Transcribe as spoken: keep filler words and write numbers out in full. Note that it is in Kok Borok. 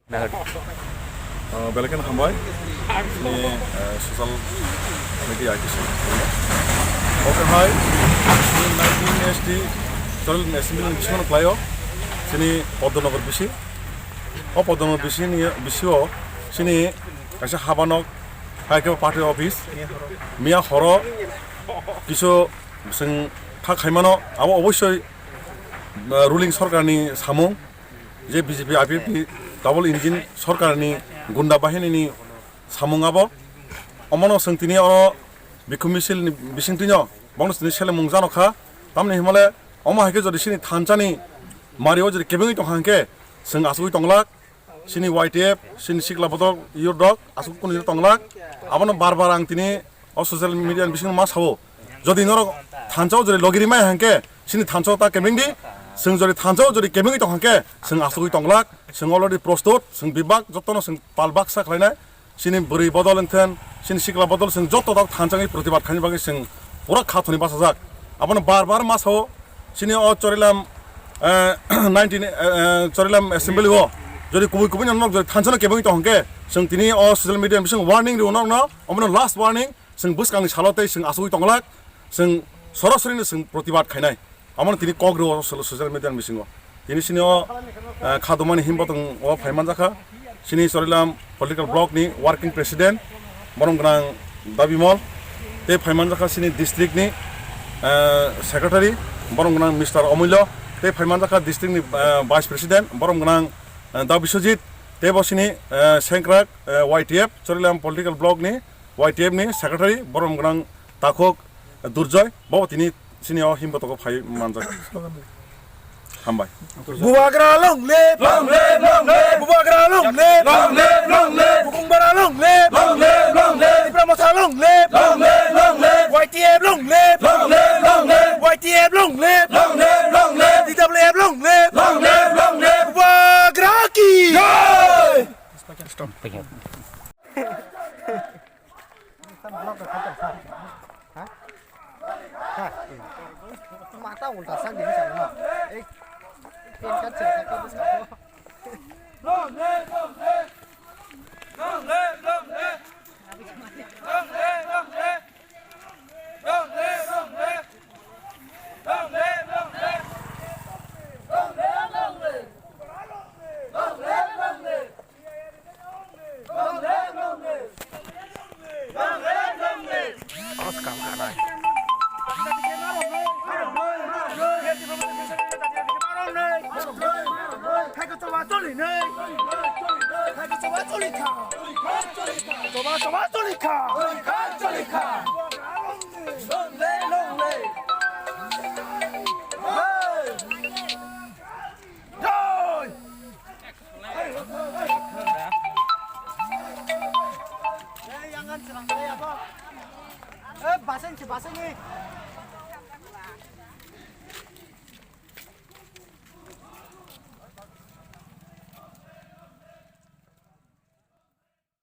Uh, belai kheno hambai. Chini, uh, social media I T C. Okay, hai. Chini nineteen S T Choril Assembly ni bisingo khlaio. Chini Padmanagar bisi. O Padmanagar bisi ni, bisio chini kaisa habanok, hai khe party office. Miya horo kisu chwng kha khaimano, abo obossoi, uh, ruling sorkarni samung. Je B J P I P F T ni double engine sorkarni gunda bahinini samung abo. Omono chwng tini oro bikhum misil ni bisingtwino bono chwngni selemung jano kha. Tamni himale omo hai khe jodi chini thansani mario jodi kebengwi tongkha hwnkhe chwng achugwi tonglak. Chini Y T F, chini sikla bodol youth rok achuk kunu tonglak. Abono bar bar ang tini o social media ni bisingo ma sao, jodi norok thansa o jodi logiri maya hwnkhe, chini thansa o ta kebeng di, chwng jodi thansa o jodi kebengwi tong hwnkhe, chwng asugwi tonglak, chwng already prostut, chwng bibak, jotono chwng pal baksa khlainai, chini bwrwi bodol wngthun, chini sikla bodol chwng joto tak thansa wngwi protibad khaini bagwi chwng pura kha thoni bachajak. Abono bar bar ma sao, chini o Chorilam, eh, nineteen, eh, eh, Chorilam assembly o jodi kubui kubui norok jodi thansa no kebengwi tong hwnkhe, chwng tini o social media bising warning rio norokno, omono last warning, chwng bwskangni salo tei chwng asugwi tonglak, chwng sorasori no chwng protibad khainai. Amoni tini kok rwo social, social media ni bisingo. Tini sini o, eh, kha dumani himbo tong o phai manjakha. Sini Chorilam political block ni working president, borom gwnang Dabimol. Tei phai manjakha sini district ni, eh, secretary, borom gwnang Mister Omulyo. Tei phai manjakha district ni, eh, vice president, borom gwnang, eh, Da Biswajit. Tei bo sini, eh, sengkrak, eh, Y T F, Chorilam political block ni Y T F ni secretary, borom gwnang Takhuk Durjoy, bo tini sini o himbo togo phai manjak. Hambai. Bubagra long live! Long live, long live! Bubagra long live! Long live, long live! Bukungbara long live! Long live, long live! Tipra Motha long live! Long live, long live! Y T F long live! Long live, long live! Y T F long live! Long live, long live! D W F long live! Long live, long live! Bubagra ki! Jai! Stop. Mata ulta sak gini sama. Eh, pin kan cerita ke bos kamu.